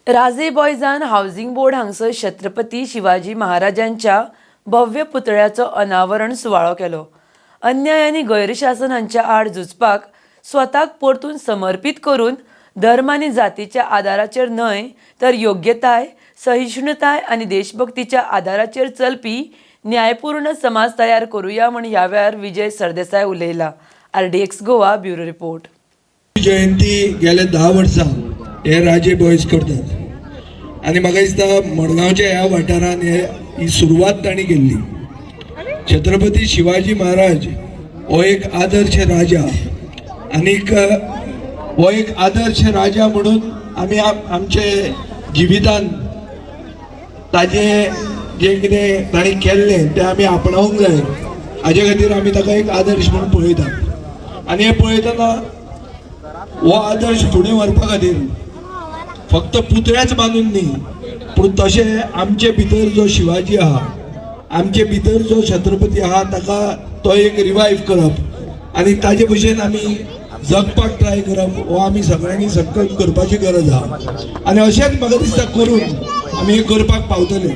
राजे बॉयजान housing board हांगसर छत्रपती शिवाजी महाराजांच्या भव्य पुतळ्याचो अनावरण सुवाळो केलो. अन्याय आनी गैरशासन हांच्या आड झुजपाक स्वताक परतून समर्पीत करून धर्म आनी जातीच्या आदाराचेर न्हय तर योग्यताय, सहिष्णुताय आनी देशभक्तीच्या आदाराचेर चलपी न्यायपूर्ण समाज तयार करुया म्हूण ह्या वेळार विजय सरदेसाय उलयला. RDX Goa, bureau report. जयंती गेल्या 10 वर्सां हे राजे बॉयज करतात आनी म्हाका दिसता मडगांवच्या ह्या वाठारान हे ही सुरवात तांणी केल्ली. छत्रपती शिवाजी महाराज हो एक आदर्श राजा आनीक हो एक आदर्श राजा म्हणून आमी आमचे जिवितान ताजे जें कितें ताणें केल्लें तें आमी आपणावंक जाय. हाजे खातीर आमी ताका एक आदर्श म्हणून पळयतात आनी हें पळयतना हो आदर्श फुडें व्हरपा खातीर फक्त पुतळेच बांदून न्ही, पूण तशें आमचे भितर जो शिवाजी आहा, आमचे भितर जो छत्रपती आहा, ताका तो एक रिवायव करप आनी ताजे भशेन आमी जगपाक ट्राय करप, हो आमी सगळ्यांनी संकल्प करपाची गरज आहा. आनी अशेंच म्हाका दिसता करून आमी हें करपाक पावतले.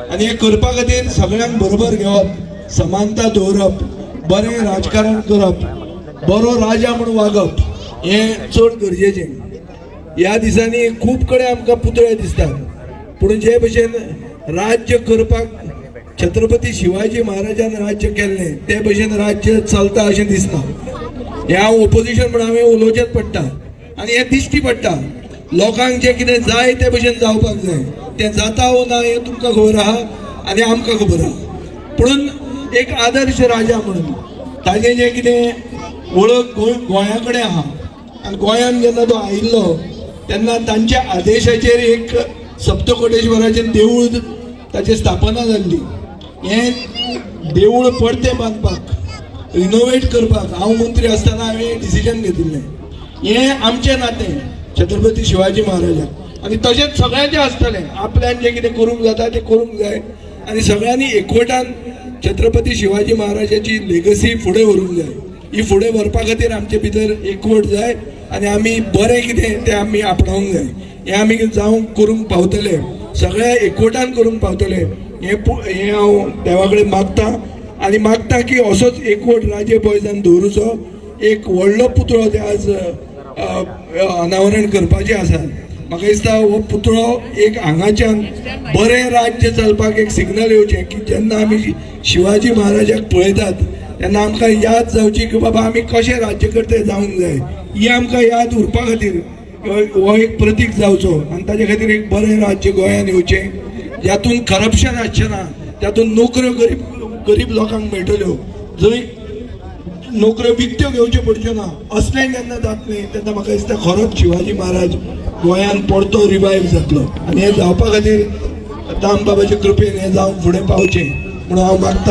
आनी हें करपा खातीर सगळ्यांक बरोबर घेवप, समानता दवरप, बरें राजकारण करप, बरो राजा म्हूण वागप हें चड गरजेचें. ह्या दिसांनी खूब कडेन आमकां पुतळे दिसतात, पूण जे भशेन राज्य करपाक छत्रपती शिवाजी महाराजान राज्य केल्लें ते भशेन राज्य चलता अशें दिसना. हें हांव ओपोजिशन म्हणून हांवें उलोवचेंच पडटा आनी हें दिश्टी पडटा. लोकांक जें कितें जाय ते भशेन जावपाक जाय. तें जाता वो ना हें तुमकां खबर आहा आनी आमकां खबर आहा. पुणून एक आदर्श राजा म्हणून ताजें जें कितें वळख गोंया कडेन आहा आनी गोंयान जेन्ना तो आयिल्लो तेन्ना तांच्या आदेशाचेर एक सप्तकोटेश्वराचें देवूळ ताची स्थापना जाल्ली. हें देवूळ परतें बांदपाक, रिनोवेट करपाक हांव मंत्री आसतना हांवें डिसिजन घेतिल्लें. हें आमचें नातें छत्रपती शिवाजी महाराजाक आनी तशेंच सगळ्यांचें आसतलें. आपल्यान जें कितें करूंक जाता तें करूंक जाय आनी सगळ्यांनी एकवटान छत्रपती शिवाजी महाराजाची लेगसी फुडें व्हरूंक जाय. ही फुडें व्हरपा खातीर आमचे भितर एकवट जाय आनी आमी बरें कितें तें आमी आपणावंक जाय. हें आमी जावंक करूंक पावतले, सगळ्या एकवटान करूंक पावतले, हें हांव देवा कडेन मागता आनी मागता की असोच एकवट राजे बॉयजान दवरुचो. एक व्हडलो पुतळो ते आज अनावरण करपाचें आसा. म्हाका दिसता हो पुतळो एक हांगाच्यान बरें राज्य चलपाक एक सिग्नल येवचें की जेन्ना आमी शिवाजी महाराजाक पळयतात तेन्ना आमकां याद जावची की बाबा आमी कशें राज्यकर्ते जावंक जाय. ही आमकां याद उरपा खातीर हो एक प्रतीक जावचो आनी ताजे खातीर एक बरें राज्य गोंयान येवचें, ज्यातून करप्शन आसचें ना, त्यातून नोकऱ्यो गरीब गरीब लोकांक मेळटल्यो, जंय नोकऱ्यो विकत्यो घेवच्यो पडच्यो ना. असलें जेन्ना जातलें तेन्ना म्हाका दिसता खरोच शिवाजी महाराज गोंयान परतो रिवायव जातलो. आनी हें जावपा खातीर दामबाबाचे कृपेन हें जावन फुडें पावचें म्हणून हांव मागता.